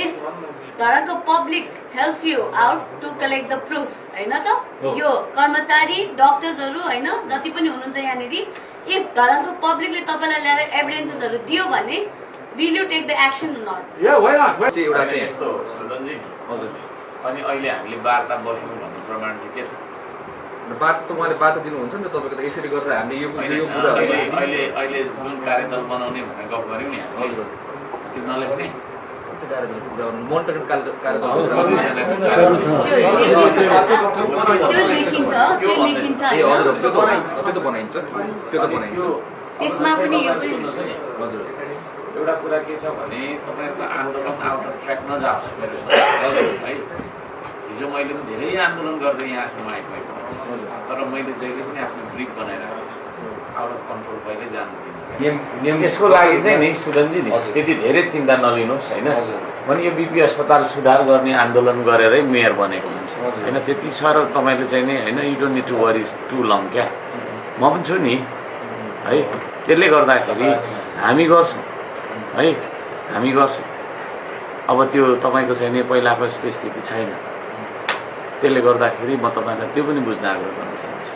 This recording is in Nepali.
if धरानको public helps you out to collect the proofs हैन त यो कर्मचारी डक्टर्सहरु हैन जति पनि हुनुहुन्छ यहाँनेरि इफ धरानको पब्लिकले तपाईलाई ल्याएर एभिडेन्सेसहरु दियो भने will you take the action or not? Yeah, why not? चाहिँ एउटा चाहिँ यस्तो सुदनजी हजुर अनि अहिले हामीले वार्ता बस्यौं भन्ने प्रमाण चाहिँ के छ बाटो त उहाँले बाटो दिनुहुन्छ नि त तपाईको त यसरी गरेर हामीले यो कुरा अहिले जुन कार्यदल बनाउने भनेर गफ गर्यौं नि हामीले त्यो नलेख्ने मोनिटरिङ कार्यदल त्यो लेखिन्छ ए हजुर त्यो त बनाइन्छ त्यसमा पनि यो पनि हजुर एउटा कुरा के छ भने तपाईहरुको आन्दोलन आउट अफ ट्र्याक नजाओस् है हिजो मैले पनि धेरै आन्दोलन गर्दै यहाँसम्म आइपुगेको तर मैले जहिले पनि आफ्नो ब्रिफ बनाएर आउट अफ कन्ट्रोल कहिले जानु दिनु यसको लागि चाहिँ नि सुदनजी नि त्यति धेरै चिन्ता नलिनुहोस् हैन अनि यो बीपी अस्पताल सुधार गर्ने आन्दोलन गरेरै मेयर बनेको मान्छे हैन त्यति साह्रो तपाईले चाहिँ नि हैन you don't need to worry too long क्या म पनि छु नि है त्यसले गर्दाखेरि हामी गर्छौं है हामी गर्छौं अब त्यो तपाईको चाहिँ नि पहिलाको जस्तो स्थिति छैन त्यसले गर्दाखेरि म तपाईलाई त्यो पनि बुझ्न आग्रह गर्न चाहन्छु